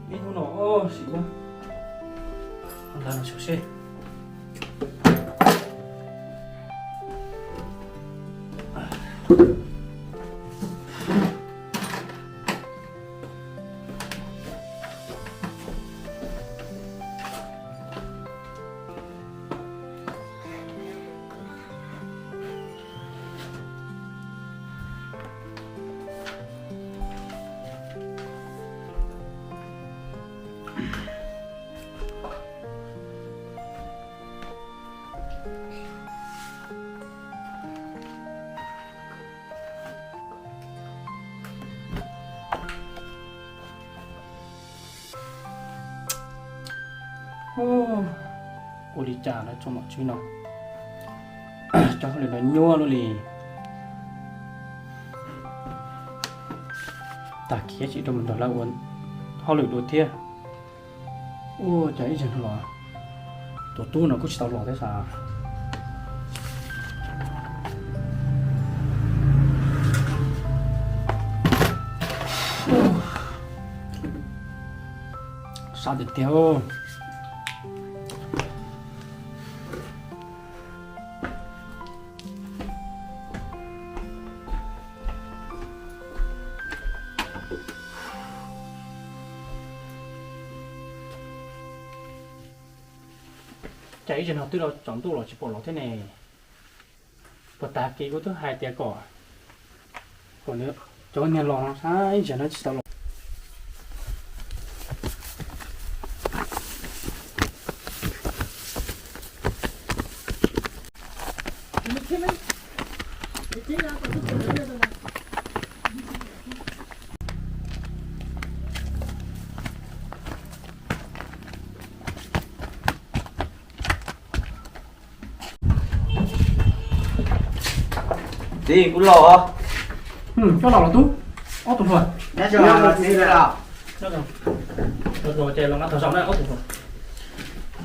Ib hnub no sim ntawd no seb. Ua li cas no tsoom nom tswb no, cov hauj lwm no nyuaj luaj li. Tag kis tsis rau mus nrog lawv ua hauj lwm dua thiab. Ua cas ib zaug no los tus tub no kuj tsis tau los thiab sas. Sab tiag tiag. Cas ib zaug no twb los tsaus ntuj los tsis pom los thiab ne. Puas tag kis kuv twb hais tias kom, kom cov niag los no sab ib zaug no tsis tau los. Txiv, kuv los. Coj los los tub, ob tug hluas.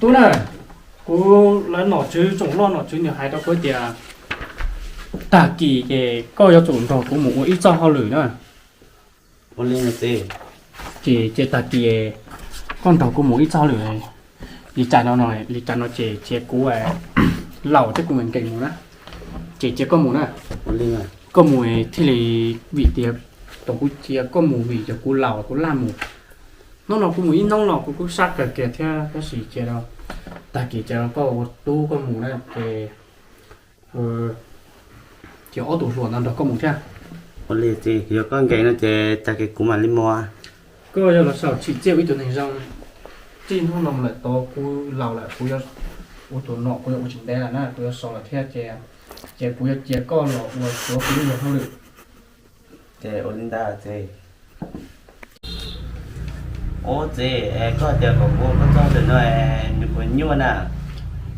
Tub na, kuv lawv nom tswv tsoom loj nom tswv nws hais rau kuv tias tag kis ces koj yuav tsum nrog kuv mus ua ib txoj hauj lwm na. Ces, ces tag kis koj nrog kuv mus ib txoj hauj lwm li cas no, li cas no ces cia kuv laus thiab kuv nkees nkees mus na. Ces cia koj mus na. Koj mus thiaj li, vim tias thaum kuv cia koj mus vim yog kuv laus kuv laj mus. Hnub no kuv mus ib hnub los kuv kuj sab kawg kiag thiab tab sis cia tag kis cia koj ua tub koj mus na ces cia ob tug hluas no nrog koj mus thiab. Ua li txiv, yog koj nkees no ces tag kis kuv mam li mus. Koj yog los saum tsim txiaj ua ib tug neeg zoo, txij hnub no mus lawm tod kuv laus lawm kuv yuav ua tus nom kuv yuav ua tsis ntev lawm na kuv yuav so lawm thiab ces, ces kuv yuav cia koj los ua tsuav kuv lub luag hauj lwm. Ces ua li ntawd txiv. Ub txiv, koj tias kom kuv ua koj txoj hauj lwm no nws puas nyuaj na?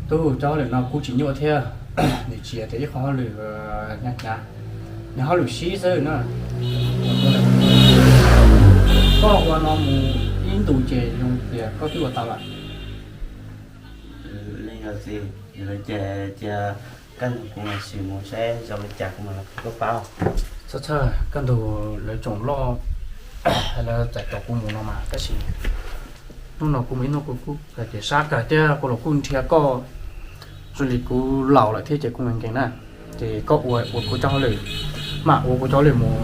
Tub, txoj hauj lwm no kuj tsis nyuaj thiab, nws tsis yog tias ib qho hauj lwm hnyav hnyav, nws hauj lwm sib xwb na. Koj ua no mus ib ntus ces zoo tias koj twb ua tau lawm. Li yog txiv, yog li ces cia kaj ntug kuv mam sim mus saib zoo li cas kuv mam los qhia koj paub. Txhob txhawj, kaj ntug lawv tsoom loj lawv txais tos kuv mus no mas tab sis hnub no kuv mus ib hnub kuv kuj hais tias sab kawg thiab kuv los kuj nrhiav koj zoo li kuv laus lawm thiab ces kuv nkees nkees na. Ces koj ua ua kuv cov hauj lwm, mam ua kuv cov hauj lwm mus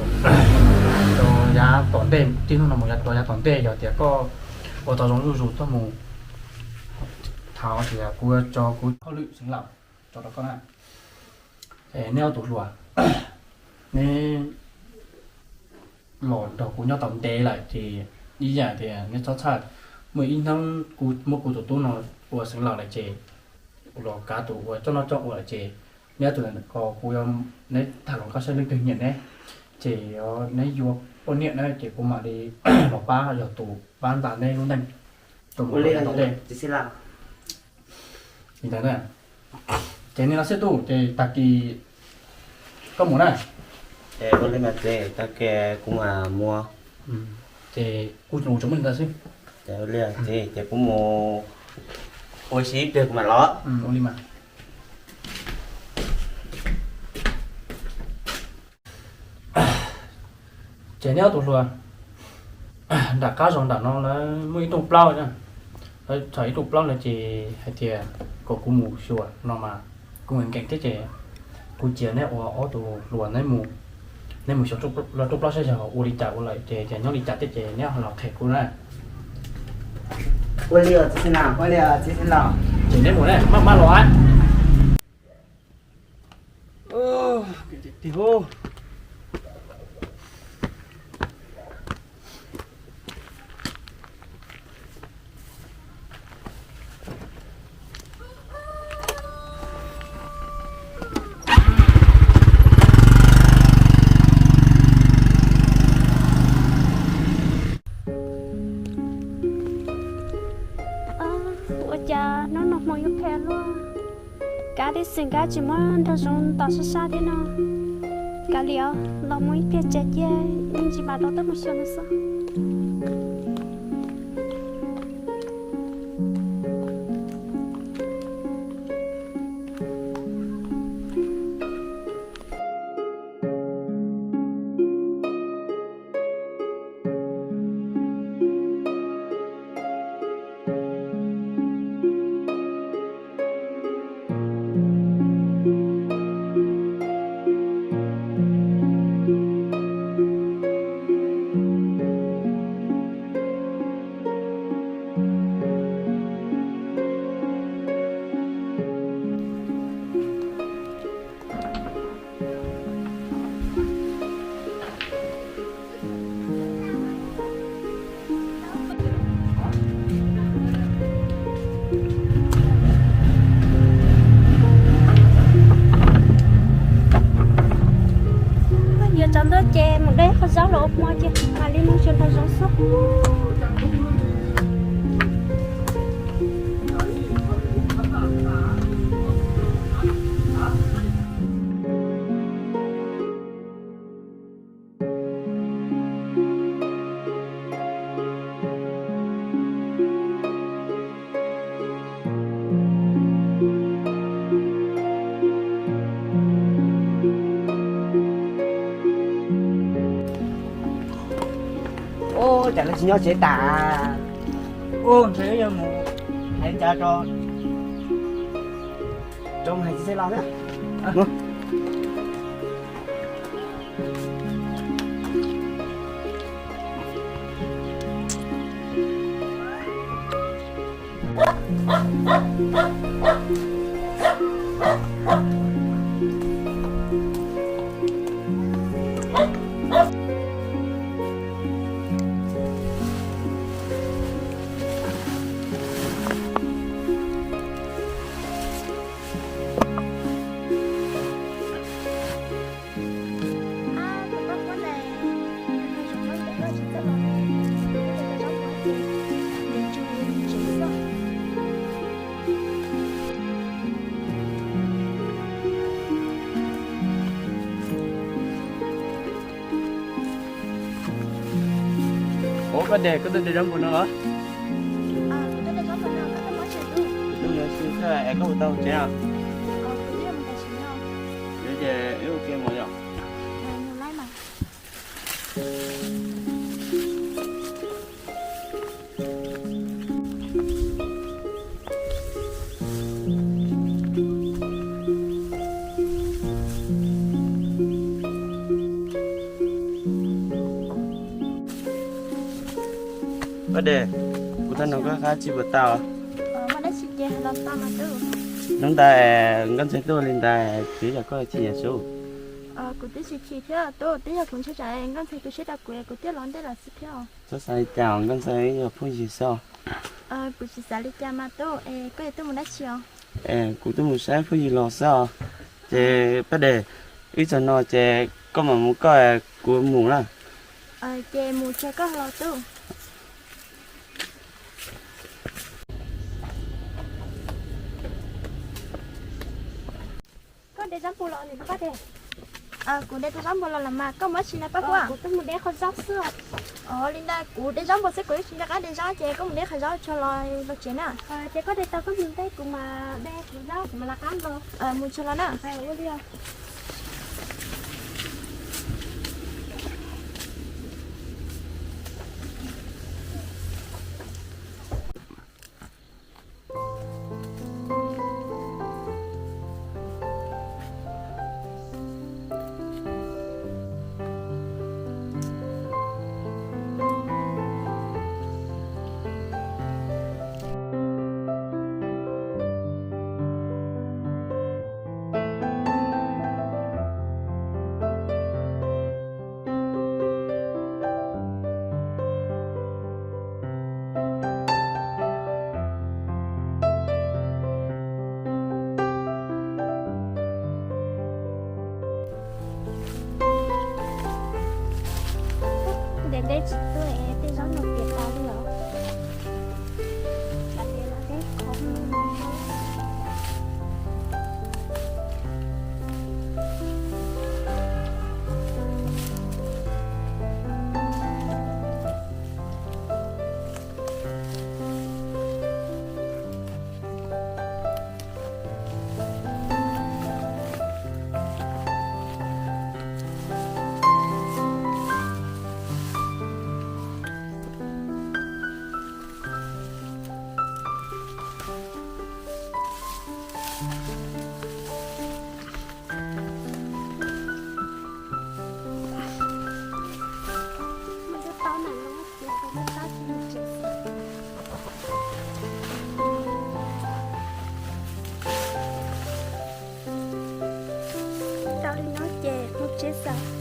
rau yav tom ntej, txij hnub no mus rau yav tom ntej yog tias koj ua tau zoo zuj zus tuaj mus thov tias kuv tso kuv hauj lwm xeev laus tso rau koj na. Es neb ob tug hluas, neb los nrog kuv nyob tau ntev lawm ces ib yam tias neb txhob txhawj, muaj ib hnub kuv muab kuv tus tub no ua xeev laus lawm ces kuv los kav tus ua coj noj coj ua lawm ces neb ob tug ko kuv, neb tham los koj saib leej twg nyiam neb ces neb yuav poj niam na ces kuv mam li los pab yog tus pab ntas neb lub neej rau mus rau yav tom ntej. Li ntawd na, Ces nej los xwb tub, ces tag kis koj mus na. Ces ua li mas txiv, tag kis kuv mam mus. Ces kuv mus tsuas muaj li ntawd xwb. Ces ua li txiv, ces kuv mus ua si ib pliag kuv mam los. Ua li mas. Ces neb ob tug hluas, nram qab zos nram no lawv muaj ib rooj plaub na, lawv txhom ib rooj plaub no ces hais tias kom kuv mus xyuas no mas kuv nkees nkees thiab ces kuv cia neb ua ob tug hluas neb mus, neb mus xyuas lawv rooj plaub saib yog ua li cas ua lawm ces tias nyob li cas thiab ces neb ho los qhia kuv na. Ua li txiv xeev laus, ua li txiv xeev laus. Ces neb mus na, maj maj los. Ua cas hnub no hmo yuav phem luaj, kav tib xwm kab tsis muab nrog zoov tos sab sab thiab no. Kav liam os, los mus ib pliag tsev cia, me ntsis mam rov tuaj mus xyuas nws xwb. Yuav tsaus ntuj ces mus de qhov zaub los ua hmo ces mam li mus xyuas nrog zoov xwb. Ua cas lawv tsis nyob tsev tas? Ua ntshe yog mus hais cas rau rau hais txiv xeev laus na. Ua koj de, koj tuaj de zaub npua no los? Kuv tuaj mus ua si thiab es koj puas tau tsev os? Yog ces wb ua ke mus yom. Paj Des, kuv tau nug koj qab tsis puas tau. Hnub ntawd Nkauj Ntxhee tuaj li ntawd, twb yog koj chim yam sub. Kuv twb tsis chim thiab tub, twb yog kuv ntshai tsam Nkauj Ntxhee tu siab rau kuv, kuv thiaj los ntej lawm xwb thiab. Txhob xav li cas, Nkauj Ntxhee yog phooj ywg xwb. Kuv tsis xav li cas mas tub, es koj yuav tuaj mus dab tsi os? Kuv tuaj mus saib phooj ywg los xwb os. Ces Paj Des, wb txog no ces koj mam mus koj, kuv mus na. Ces mus tso koj los tub. De zaub npua los nim koj de. Kuv de tau zaub npua los lawm mas koj muab tsis na Paj Huab? Kuv twb mus de qhov zaub xwb. Ov, li ntawd kuv de zaub npua xwb kuv yeej tsis nco qab de zaub ces koj mus de qhov zaub tso los los tsev na. Ces koj de tau koj mus de, kuv mam de kuv zaub kuv mam rov qab los. Mus tso los na. Ua li os. Ntev ntev tsis tuaj es tej zaub no tiav tas li os. Tiav los tej qhov. Tau li no ces mus tsev xwb.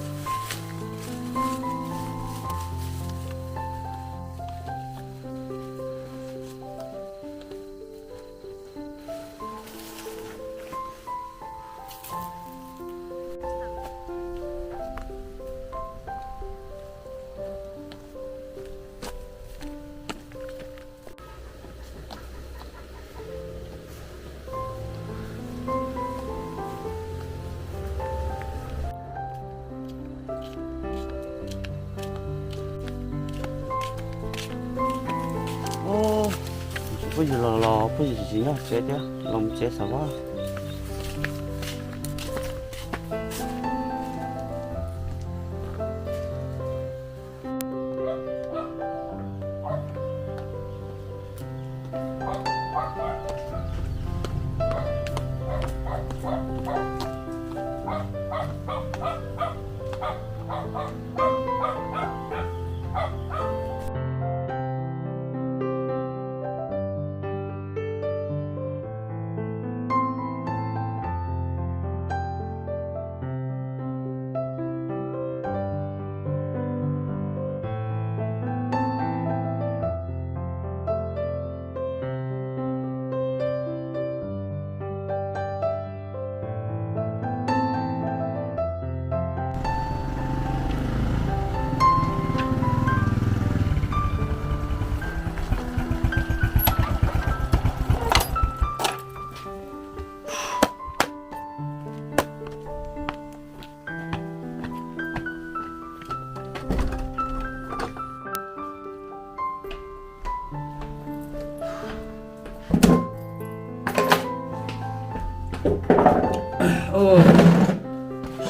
Phooj ywg los los phooj ywg tsis tsis nyob tsev thiab los mus tsev xav vab.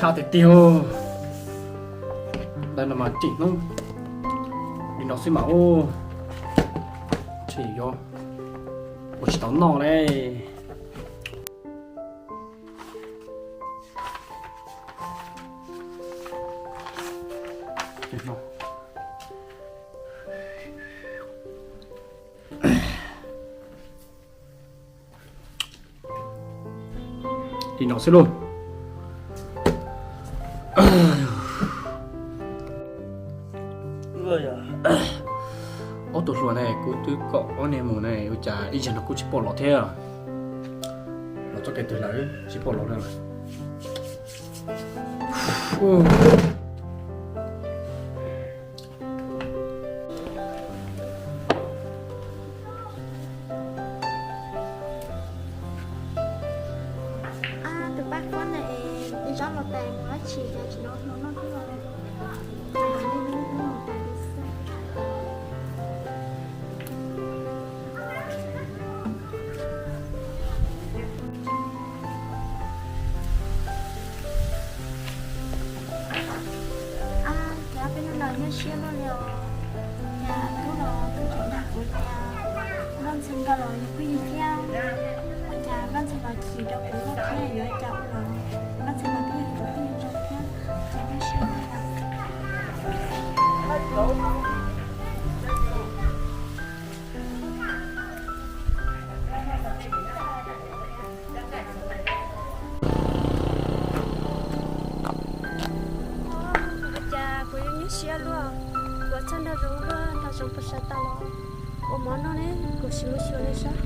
Sab tiag tiag. Ntawm no mas tseem hnub li no xwb mas ua tseem yuav ua tsis tau noj li. Li no xwb lauj. Ob tug hluas ne, kuv twb kom ob niag mus ne, ua cas ib zaug no kuj tsis pom los thiab. Los txoj kev twg lawm tsis pom los na. Ab, tus Paj Huab ntawd es zaub los tas mus dab tsi cas tsis hnov hlo noj thiab los? Cas peb hnub no nyuaj siab luaj li os. Cas hnub no twb tseem dag kuv tias Nkauj Ntxhee nkawd los yug phooj ywg thiab, cas Nkauj Ntxhee los chim rau kuv loj thiab yuav cas ua los Nkauj Ntxhee los twb yog kuv phooj ywg zoo thiab, cas nyuaj siab luaj li. Ua cas kuv yuav nyuaj siab luaj, kuv txhaj nrog Zoov luaj, nrog Zoov puas sawv tau los ua mov noj ne, kuv sim mus xyuas li saib.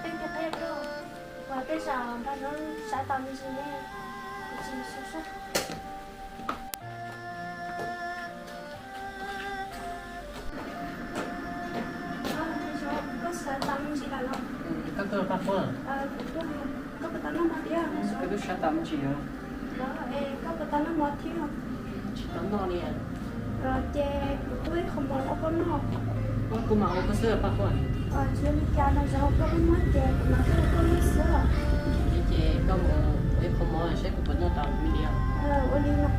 Tej tiag qhia rau, uas tej zaum nrog Zoov saib tau me ntsis ne, kuv tsis xyuas saib. Koj sawv tau me ntsis lawm los? Koj tuaj Paj Huab? Koj puas tau noj mov thiab? Koj twb saib tau me ntsis os. Es koj puas tau noj mov thiab? Tsis tau noj li. Ces kuv ua ib qho mov rau koj noj. Kuv mam ua koj xwb Paj Huab. Tsis ua li cas, nrog Zoov koj muab ces kuv mam tuaj ua koj noj xwb. Ces koj mus ua ib qho mov saib kuv puas noj tau me ntsis. Ua li no.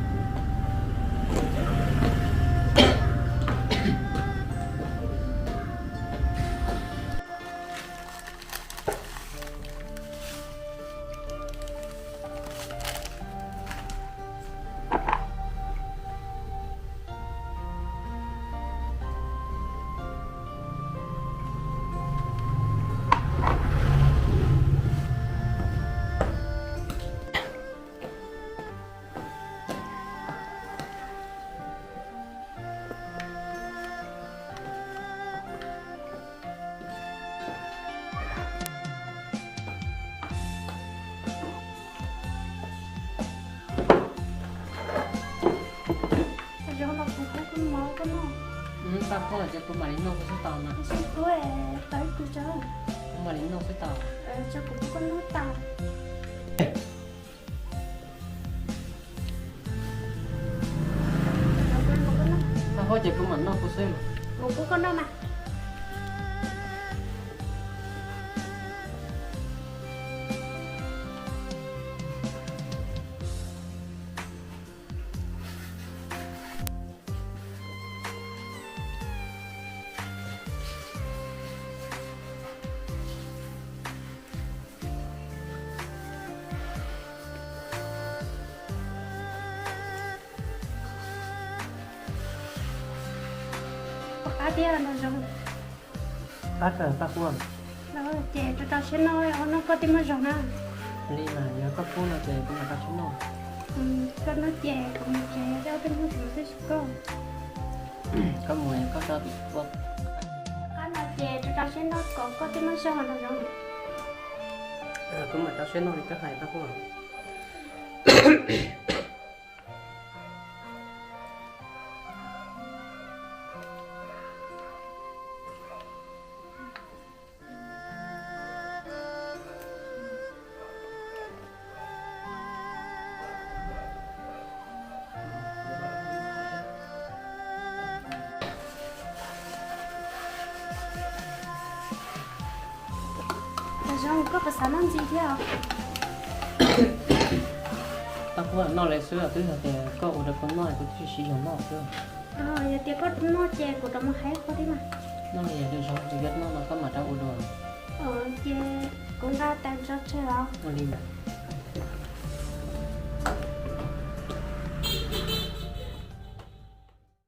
Zoov los kuv kuj kuj mov koj noj. Paj Huab, ces kuv mam li noj kuv xwb tau na. Tsis ua, tau ib tug tso. Kuv mam li noj xwb tau. Tso kuv pub koj noj tau. Paj Huab, ces kuv mam noj kuv xwb. Kuv pub koj noj mas. Pom qab tiag nrog Zoov. Qab kawg Paj Huab. Ces rau rau siab noj, noj koj tej mov zoo na. Li mas yog koj pub no ces kuv mam rau siab noj. Koj noj ces kuv mus tsev, tej ub tej no kuv mam tuaj saib koj. Koj mus koj rau tim ua. Qab no ces rau rau siab noj kom koj tej mov zoo nrog Zoov. Kuv mam rau siab noj li koj hais Paj Huab. Zoo, koj puas xav noj ntxiv thiab? Paj Huab, noj li xwb, twb hais tias koj ua rau kuv noj, kuv twb siv zog noj xwb. Yog tias koj noj ces kuv rov mus hais qhov thiab mas. Noj li yog zoo, tsis yog noj no koj mam rov ua dua. Ces Kuv nqa tas tso tseg os. Ua li ntawd.